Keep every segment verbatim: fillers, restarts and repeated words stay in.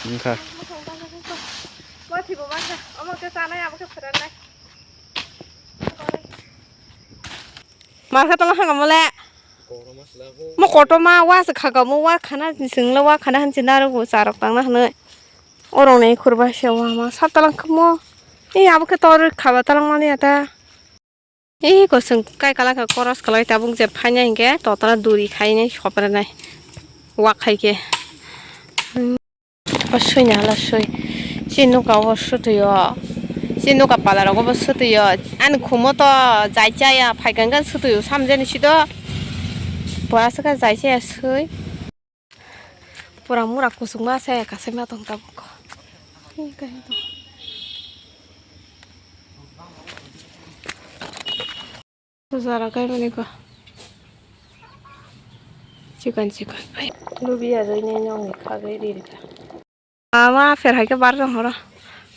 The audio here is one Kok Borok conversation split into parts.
Wngkha. Markhe tala hanga mole. Mo kotorma wa se khaga mo wa khana singla wa khana hanse naro bo charok tangna hwnwi. Orong ni khurba se wa ma sap talang khamo. E abo khe tor khaba talang mani ata. E kosong kai kala khe koros kalai tabuk je phainai hinkhe totala duri khainai sopre nai. Wa khai khe. O sui na hala sui. Chini nuka o sutwi o. Chini nuka pala rogo bo sutwi o. Ani khumo to jai chaya phai kang kang sutwi o samjani sido. Pora saka jai chaya sui. Pura mura kusuk ma se kasai ma tong tabuk. Jara kai mani ko. Chikan chikan. Ai. Lubi ya roi nai nong ni kha gai ri ri ta. Ama fer hai ke bar jong horo.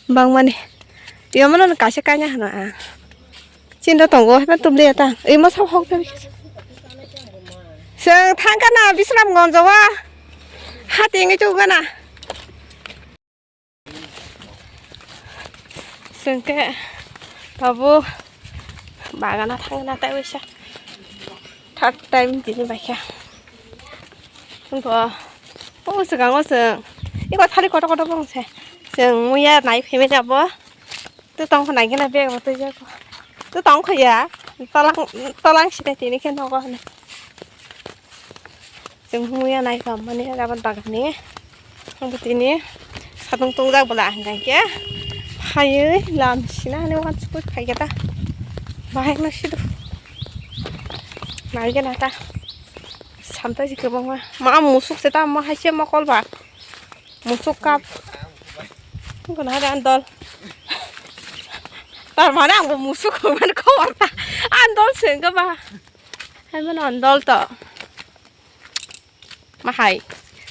Bang mani. Yo mano kaisa kanya hano a. Chinda tongo heba tubli ya ta. Ei ma sab hok ta. Seng thang kana Bisram gonjo wa. Hati ngi chu kana. Sengke babu bagana thangna tai waisa third time tini baikha. Wngkha o swkango chwng iko thali kotor kotor bong se chwng muya nai phaimani abo. Tu tong kha nai gana bag bo twi jako. Tu tong kha ya tolang tolang sini tini khe nogo hwnwi. Chwng muya nai kha mani rabar bagan ni. Ang bo tini satung tongjak bwla hwnkha khe phaiwi lam sina hwnwi uansukwi phaikhe ta. Bahai no sido. Nai gana ta. Samtai si kwbangma. Ma musuk se ta ma hai se mokol ba. Musuk kap. Gana hari andol. Tar mane ang bo musuk hwnmani khobor ta. Andol se wngkha ba. Hai mano andol to. Mahai.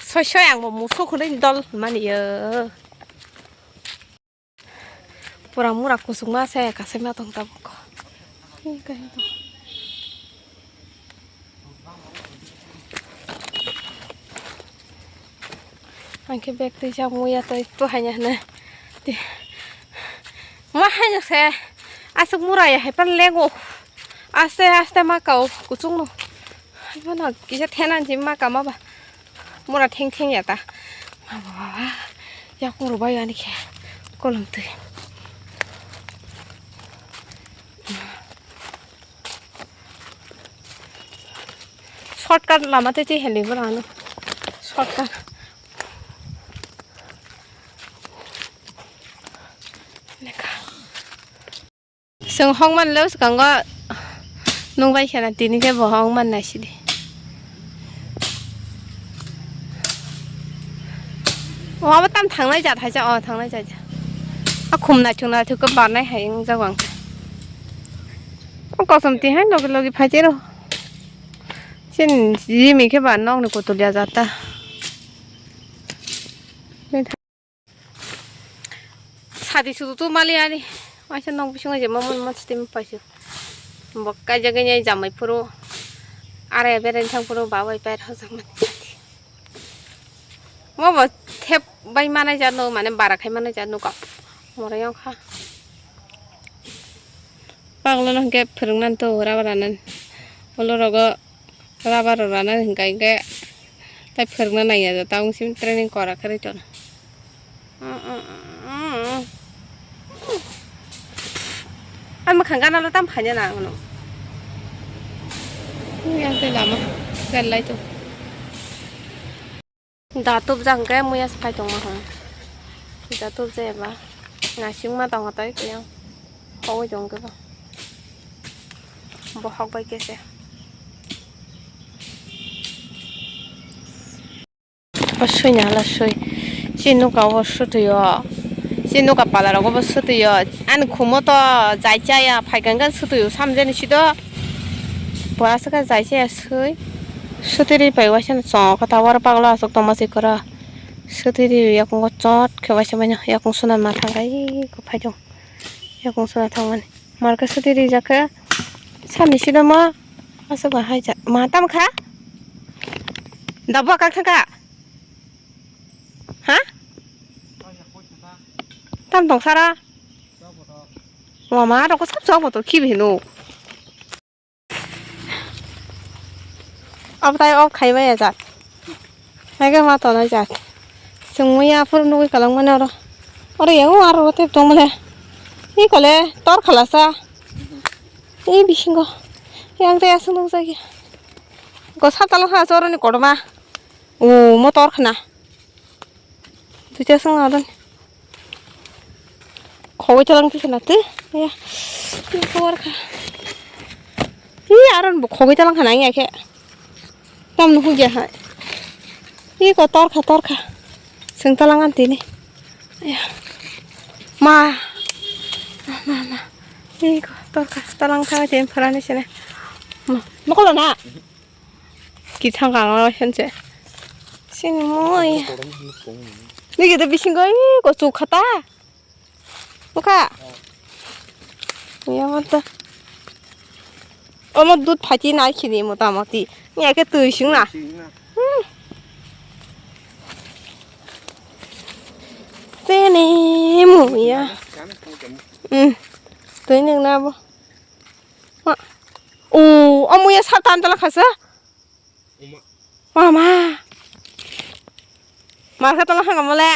Soi soi ang bo musuk hwnwi dol hwnmani yo. Pura mura kusuk ma se kasai ma tong tabuk. Ang khe bag twi jak muya twi tu haina hwnwi. Ti-, ma haino se aswk mura ya hai pan lego. Aste aste ma kao kuchuk no. Hai mano kisa thena ji ma kama ba. Mura theng theng ya ta. Ma ba ba ba. Yakung rwbai ani khe kolom twi. Shortcut lama tei tei heli bwrano. Shortcut. Lekha. Chwng hokmani le swkango nukbai kheno tini khe bo hokmani naisidi. O abo tam thangnai jat hai cha, o thangnai jat. A khum naithok naithok khe barnai hai wngjago ang. O kosom tihai logi logi phai chero. Chini jimi khe ba nokni kutulya jat ta. Sadi sudu tu mali ani. Waisa nok bisingo je mamon mon stim paisu. Bo kaijagwi nai jamai phuru. Are beren thang phuru ba bai pair hojak mani. Mo bo thep bai manai jat no mane bara khai manai jat no kap. Morai ong kha. Paglo no hwnkhe phwrwngna to rubber rana. Ulo rogo rubber rana hwnkha hwnkhe tai phwrwngna naiya jata wng simi training kora khe rwito. Ang mwkhang gana lo tam khaina nang no. Yang tei lama gan lai to. Da tubjak hwnkhe muya se phai tongma hwn. Da tubjaya ba. Nasingma tongo tei kiyang. Hogwi tong khe ba. Bo hok bai khe se. O sui na hala sui. Chini nuka o sutwi o. Chini nuka pala rogo bo sutwi o. Ani khumo to jai chaya phai kang kang sutwi o samjani sido. Bo aswk jai chaya sui. Sotiri pai waisa no chong kha ta, oro pagla aswk tongma si kwra. Sotiri yakung o chot khe waisa manya yakung suna ma thang kai ko phai jong. Yakung suna thang mani. Mar khe sotiri jak khe sani sino ma aswk ba hai ja. Ma tam kha? Dabo kak thang kha? Ha? Tam tong sara. Mama rok sab chok boto khibi hino. Ab tai off khai maya jat. Hai khe ma tonai jat. Chwng muya phuru nugui kwlwng mani oro. Oro yang aro tep tong mani. Iko le tor khalasa. Ei bisingo. Yang tei aswk nukjakya. Ko sap talong kha choroni kotorma. O motor khna. Duita swng adon. Khogoi talang tikhe na twi. Ya. Tor kha. Hi aron bo khogoi talang khana ya khe. Tam nuhu ya hai. Hi ko tor kha tor kha. Swng talang an tini. Ya. Ma. Ma ma. Hi ko tor kha talang kha tin phara ni sene. Ma. Mokolo na. Kithang kang la sense. Sini moi. Ni kita bising koi ko chu khata. Oka. Ya mata. Omo dud phachi nai khini motamoti. Ni ake tui sing na. Sini muya. Hmm. Tui ning na bo. Ma. O, omo ya satan tala khasa. Mama. Mar kha tala khanga mole.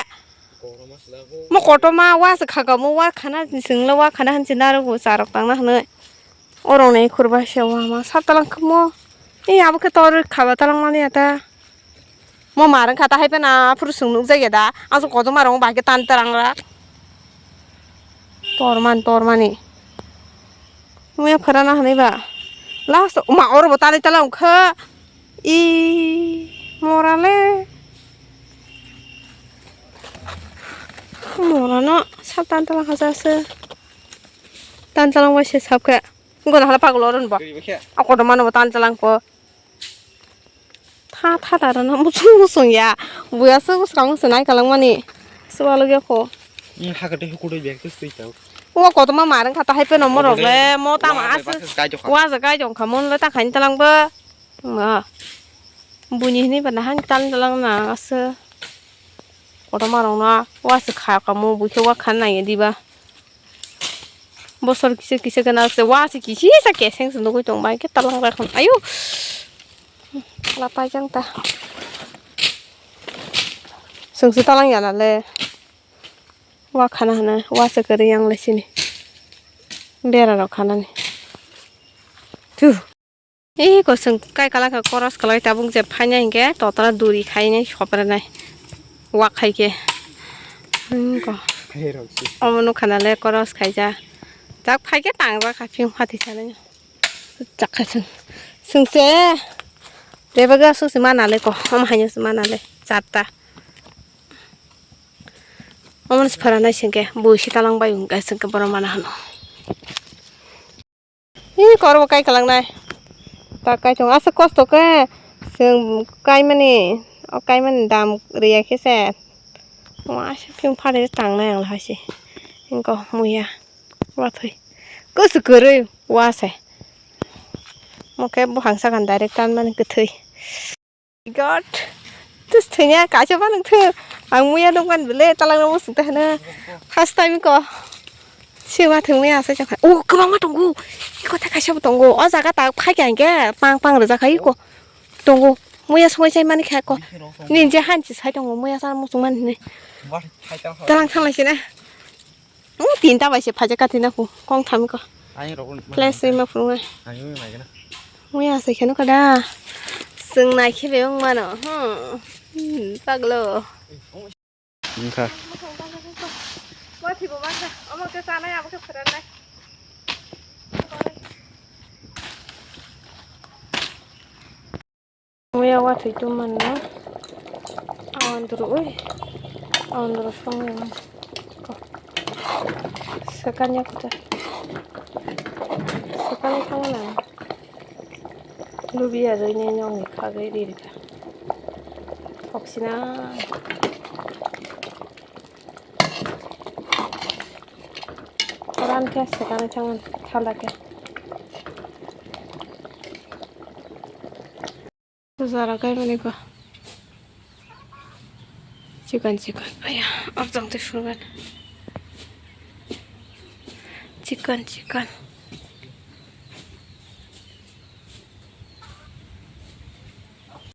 Mo kotorma wa se khaga mo wa khana singla wa khana hanse naro go charok tangna hwnwi. Orong nei khurba se wa ma sap talang khamo. Ei abo khe tor khaba talang mani ata. Mo mar wngkha ta hai phano aphuru chwng nukjakya da. Aswk kotorma rok bai khe tan talang ra. Tor man tor mani. Muya phwrana hwnwi ba. Last ma oro bo tali tala wngkha. I mora le. Mora no sab tan talang kha se. Tan talang bai se sab khe. Wngkha na hala pagolo ron bo. Ako do mano bo tan talang ko. Tha tha da rano muchung muchung ya. Buya se bwskang se nai kalang mani. Swalo ge ko. Hakate hukudoi bag te sui tau. O kotorma mar wngkha ta hai phano morok le mo tama aswk. Wa jaga jong kha mon le ta khain talang bo. Ma. Buini hini ba nahang tal talang na aswk. Kotorma rok no wa se kha kamo bui khe wa khan nai diba. Bosor kisa kisa gana se wa se kisa sa keseng se nugui tong bai khe talang bai khon ayo. La pai jang ta. Sengsi talang yana le. Wa khana hana wa se kari yang le sini. Bera rok khanani. Thu. Ei ko chwng kai kala kha koros kalai tabuk je phaina hinkhe totra duri khainai sopre nai. Wak khai khe. Hmm, ko. Omo nukha na le koros khaija. Tak phai khe tang jak kha phiyung phathi sanai. Chak kha chwng. Chwng se. Bebak aswk se mana le ko. Omo haino se mana le. Charta. Omo se phara nai singke. Bui se talang bai hwnkhe singke borom mana hano. Hi kormo kai kalangnai. Ta kai tongo. Aswk kosto khe chwng kaimani, o kaimani dam riya khe se. Wa se phiyung phari tangnai ang hai se. Hingko muya. Wa thwi. Kusu kwrwi wa se. Mo khe buphang sakani direct tanmani kwthwi. God. Tus thwnya kaisa ba nung thung. Ang muya dongkhan bele talangna muchung ta hana. First time ko. Siwa thung muya asai chakha. Oh, kwbangma tongo. Iko ta kaisa bo tongo. O jaga ta phai kha hingke pang pang rwjak khai iko. Tongo. Muya songwi chai mani kha ko. Ninje hanchi sai tongo muya sa muchung mani hini. Talang thanglai sina. Hmm, tinta bai se phaijak katina ko kong thami ko. Ayang rok. Flash ri ma phunga. Ayang ri mai gana. Muya se kheno kada. Sung nai khe be ong mano. Hmm. Hmm, paglo. Wngkha. Ma thibo ma kha. Omo ke sanai abo ke pharanai. Muya wathwi tum manna. Awandru ui. Awandru songwi man. Sekanya kuta. Sekanya kama na. Lubi ya rui ne nyong ni khagai ri rika. Oksina. Ran khe swkang thang thanda khe. Jara kai mani ko. Chikan chikan. Aya, abjang te sugan. Chikon, chikon.